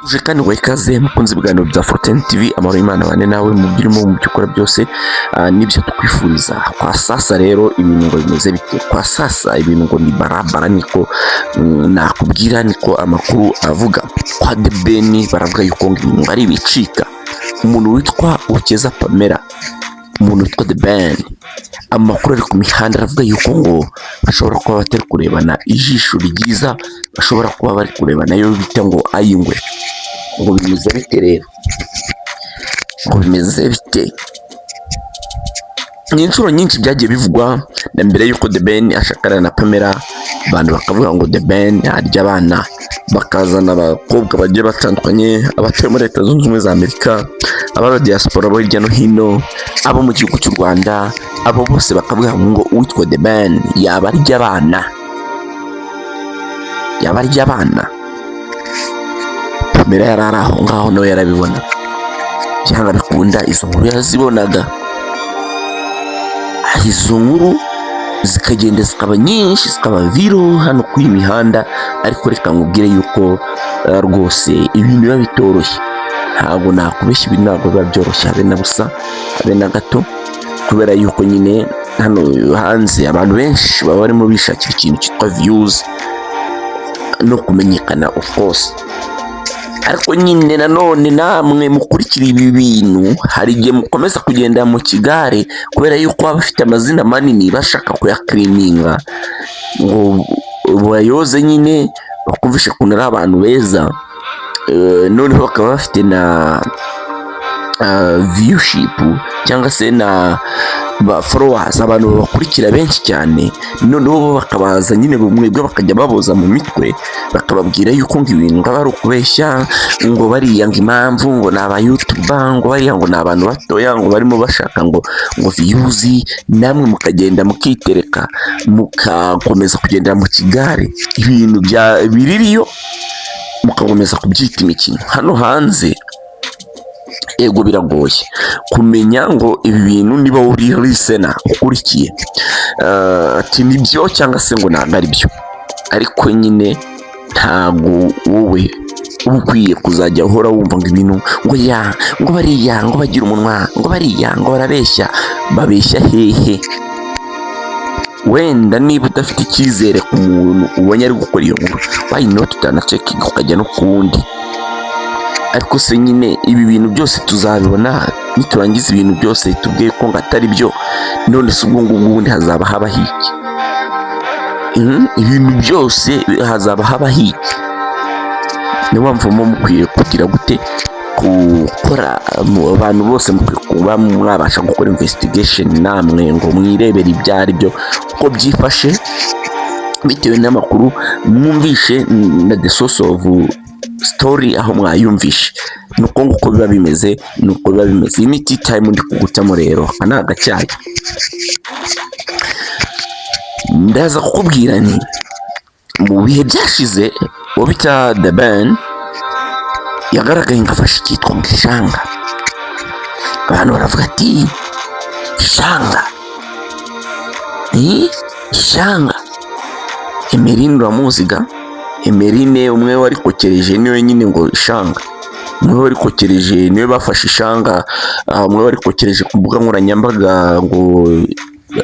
Uje kandi ngo ikaze mukunzi ibiganiro bya Fortune TV. Amahoro y'Imana bane nawe mu byo urimo, mu byo ukora byose, nibyo tukwifuriza. Kwa sasa rero ibintu ngo bimeze bite? Kwa sasa ibintu ngo ni barabara, niko nakubwira, niko amakuru avuga. Kwa The Ben baravuga yuko ngo ibintu ari ibicika. Umuntu witwa Ukeza Pamela, umuntu witwa The Ben, amakuru ari ku mihanda aravuga yuko ngo bashobora kuba batari kurebana ijisho ryiza, bashobora kuba bari kurebana yo bita ngo ayingwe. Ngo bimeze bite rero? Ngo bimeze bite? Ni inshuro nyinshi byagiye bivugwa na mbere yuko The Ben ashakana na Pamela, abantu bakavuga ngo The Ben arya abana, bakazana abakobwa bagiye batandukanye, abatuye muri Leta Zunze Ubumwe za Amerika, ababa diaspora bo hirya no hino, abo mu gihugu cy'u Rwanda, abo bose bakavuga ngo uwitwa The Ben yaba arya abana, yaba arya abana. Pamela yari ari aho ngaho, nawe yarabibona, byanga bikunda izo nkuru yarazibonaga. Izo nkuru zikagenda zikaba nyinshi, zikaba viral hano kuri iyi mihanda. Ariko reka nkubwire yuko rwose ibintu biba bitoroshye. Ntabwo nakubeshya, ibintu ntabwo biba byoroshye habe na busa, habe na gato, kubera yuko nyine hano hanze abantu benshi baba barimo bishakira ikintu cyitwa views no kumenyekana, of course. Ariko nyine nanone namwe mukurikira ibi bintu, hari igihe mukomeza kugenda mu kigare kubera yuko baba bafite amazina manini, bashaka kuyacleaninga ngo bayoze nyine, bakumvishe ukuntu ari abantu beza. Noneho bakaba bafite na viewership cyangwa se na ba followers, abantu babakurikira benshi cyane. Noneho bo bakabaza nyine mwebwe, bakajya baboza mu mitwe, bakababwira yuko ngo ibintu ngo aba ari ukubeshya, ngo bariya ngo impamvu ngo ni aba YouTuber, ngo bariya ngo ni abantu batoya, ngo barimo bashaka ngo views. Namwe mukagenda mukitereka, mukakomeza kugendera mu kigare, ibintu bya biririyo mugakomeza kubyita imikino. Hano hanze ego biragoye kumenya ngo ibi bintu, niba uri listener ukurikiye, ati nibyo cyangwa se ngo ntabwo ari byo. Ariko nyine ntabwo wowe uba ukwiye kuzajya uhora wumva ngo ibintu ngo ya ngo bariya ngo bagira umunwa, ngo bariya ngo barabeshya. Babeshya hehe? Wenda niba udafite icyizere ku muntu ubonye ari gukora iyo nkuru, why not utanacheckinga ukajya no ku wundi? Ariko se nyine ibi bintu byose tuzabibona niturangiza ibintu byose tubwiye ko ngo atari byo? None se ubwo ngubwo ubundi hazaba habaho iki? Ibintu byose hazaba habaho iki? Niyo mpamvu muba mukwiye kugira gute, gukora abantu bose mukwiye kuba mwabasha gukora investigation namwe, ngo mwirebere ibyo ari byo uko byifashe, bitewe n'amakuru mwumvishe na the source of story aho mwayumvishe. Nuko nguko biba bimeze, nuko biba bimeze. Iyi ni tea time ndi kugutamo rero, aka ni agacyayi. Ndaza kukubwira nti mu bihe byashize uwo bita The Ben yagaragaye ngo afashe icyitwa ngo ishanga. Abantu baravuga ati ishanga, ishanga. Emeline uramuziga? Emeline umwe warikokereje niwe nyine ngo ishanga, umwe warikokereje niwe bafashe ishanga, umwe warikokereje ku mbuga nkoranyambaga ngo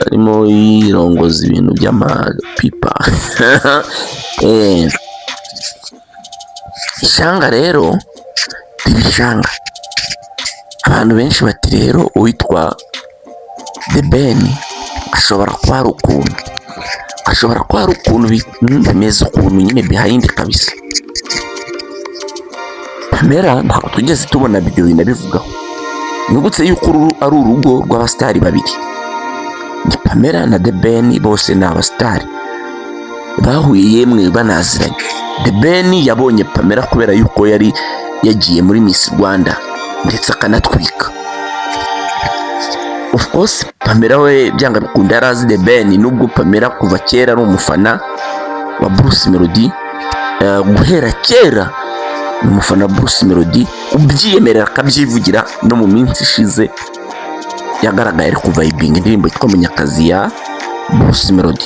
arimo yirongoza ibintu by'amapipa. Ishanga rero riba ishanga. Abantu benshi bati rero uwitwa The Ben ashobora kuba hari ukuntu, ashobora kuba hari ukuntu bimeze ukuntu nyine behind kabisa. Pamela ntabwo tugeze tubona ibyo bintu abivugaho. Nibutse yuko uru ari urugo rw'abasitari babiri, ni Pamela na The Ben, bose ni abasitari bahuye, yemwe banaziranye. The Ben yabonye Pamela kubera yuko yari yagiye muri Miss Rwanda ndetse akanatwika. Of course Pamela we byanga bikunda yari azi The Ben, nubwo Pamela kuva kera ari umufana wa Bruce Melody. Guhera kera ni umufana wa Bruce Melody ubyiyemerera, akabyivugira. No mu minsi ishize yagaragaye ari kuvibinga indirimbo yitwa Munyakazi ya Bruce Melody,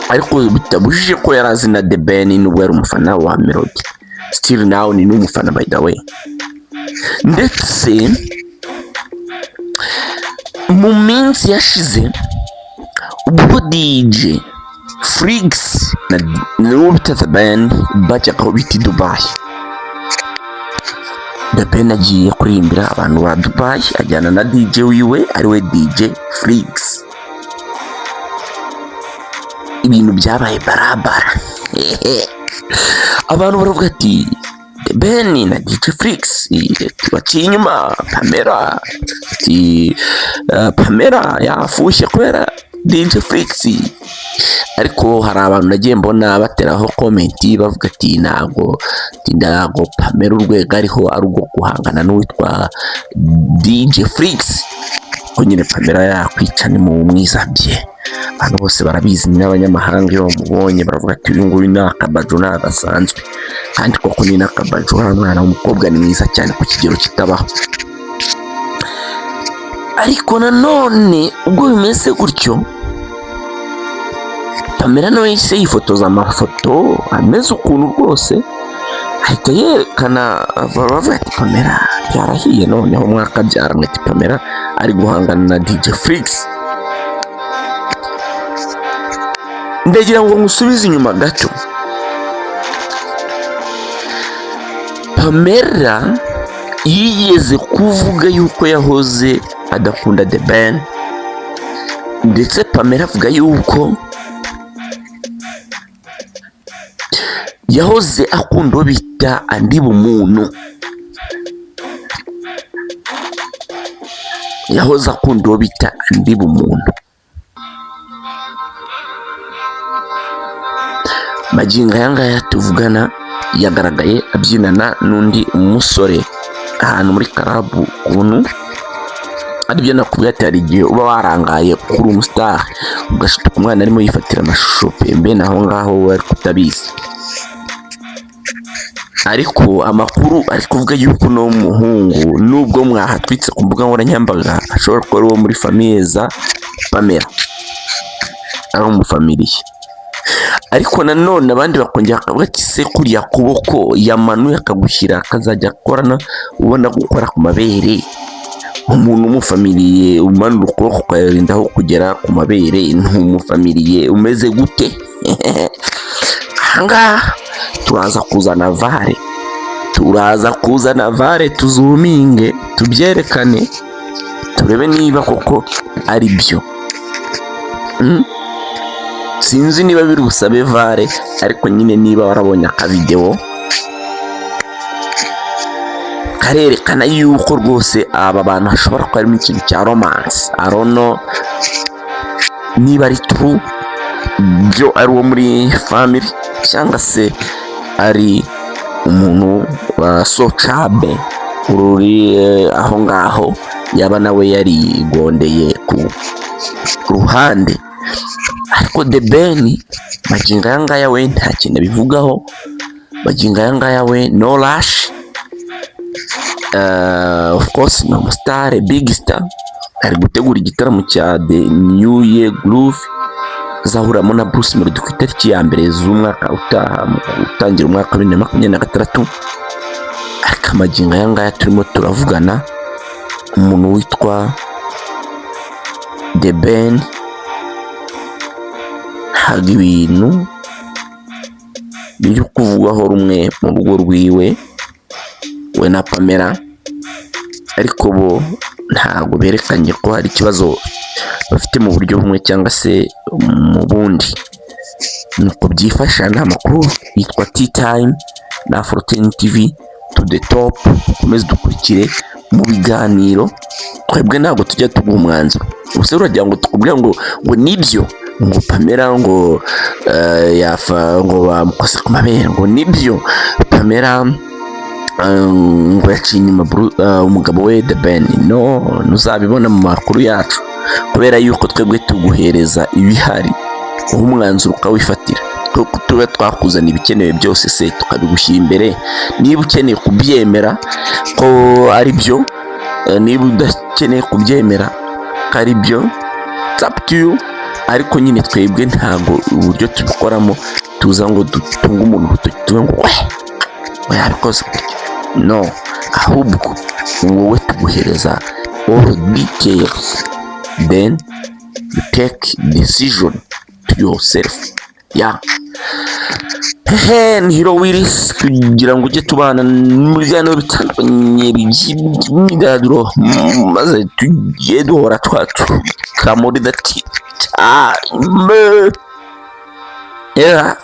ariko bitabujije ko yari azi na The Ben nubwo yari umufana wa Melody. Still now ni n'umufana, by the way. Ndetse mu minsi yashize ubwo DJ Flix na n'uwo bita The Ben bajyaga aho bita i Dubai, The Ben agiye kuririmbira abantu ba Dubai, ajyana na DJ wiwe, ariwe DJ Flix. Ibintu byabaye barabara, abantu baravuga ati The Ben na DJ Flix baciye inyuma Pamela, ati Pamela yafushye kubera DJ Flix. Ariko hari abantu nagiye mbona bateraho comment bavuga ati ntabwo Pamela urwego ariho ari urwo guhangana n'uwitwa DJ Flix, ko nyine Pamela yakwica ni mu mwiza bye. Abantu bose barabizi, n'abanyamahanga iyo bamubonye baravuga ati uyu nguyu ni akabajo, ni agasanzwe. Kandi koko ni n'akabajo, uriya mwana w'umukobwa ni mwiza cyane ku kigero kitabaho. Ariko nanone ubwo bimeze gutyo, Pamela nawe yahise yifotoza amafoto ameze ukuntu rwose, ahita yerekana, baravuga ati Pamela byarahiye noneho, mwakabyara ati Pamela ari guhangana na DJ Flix. Ndagira ngo ngusubize inyuma gato. Pamela yigeze kuvuga yuko yahoze adakunda The Ben, ndetse Pamela avuga yuko yahoze akunda uwo bita Andi Bumuntu, yahoze akunda uwo bita Andi Bumuntu. Magingo aya ngaya tuvugana yagaragaye abyinana n'undi musore ahantu muri karabu ukuntu aribyo nakubwiye ati hari igihe uba warangaye kuri umusitari ugashuka umwana arimo yifatira amashusho pembe naho ngaho we ariko utabizi. Ariko amakuru ari kuvuga yuko uno muhungu nubwo mwahatwitse ku mbuga nkoranyambaga ashobora kuba ari uwo muri famille za Pamela, ari umufamiliye. Ariko nanone abandi bakongera bakavuga ati se kuriya kuboko yamanuye akagushyira akazajya akorana ubona gukora ku mabere, umuntu umufamiliye umanura ukuboko ukarinda aho kugera ku mabere ntumufamiliye umeze gute? Ahangaha turaza kuzana VAR, turaza kuzana VAR, tuzuminge tubyerekane turebe niba koko ari byo. Sinzi niba biri busabe VAR, ariko nyine niba warabonye akavidewo karerekana yuko rwose aba bantu hashobora kuba harimo ikintu cya romance. Arono niba ari true byo ari uwo muri family cyangwa se ari umuntu wa socabe uri aho ngaho, yaba nawe yarigondeye ku ruhande. Ariko The Ben magingo aya ngaya we nta kintu abivugaho, magingo aya ngaya we no rush. Of course ni umusitari, big star, ari gutegura igitaramo cya The New Year Groove azahuramo na Bruce Melody ku itariki ya mbere z'umwaka utaha, mu gutangira umwaka wa 2026. Ariko amagingo aya ngaya turimo turavugana, umuntu witwa The Ben ntabwo ibintu biri kuvugwaho rumwe mu rugo rwiwe we na Pamela, ariko bo ntabwo berekanye ko hari ikibazo bafite mu buryo bumwe cyangwa se mu bundi. Nuko byifasha. Ni amakuru yitwa Tea Time na Afro10 TV to the top. Ukomeze dukurikire mu biganiro, twebwe ntabwo tujya tuguha umwanzuro. Ubuse uragira ngo tukubwire ngo nibyo, ngo Pamela ngo yafa ngo bamukose ku mabere, ngo nibyo Pamela ngo yaciye inyuma umugabo we The Ben? No, ntuzabibona mu makuru yacu, kubera yuko twebwe tuguhereza ibihari, wowe umwanzuro ukawifatira. Tuba twakuzana ibikenewe byose se tukabigushyira imbere, niba ukeneye kubyemera ko ari byo, niba udakeneye kubyemera ko ari byo, it's up to you. Ariko nyine twebwe ntabwo uburyo tubikoramo tuza ngo dutunge umuntu urutoki tuve ngo we Ngo yabikoze gutya. No, ahubwo wowe tuguhereza all details, then you take decision to yourself. Yeah, hehe, ni Hero Willis, kugira ngo ujye tubana mu biganiro bitandukanye by'imyidagaduro, maze tujye duhora twatuka muri the time. Yeah.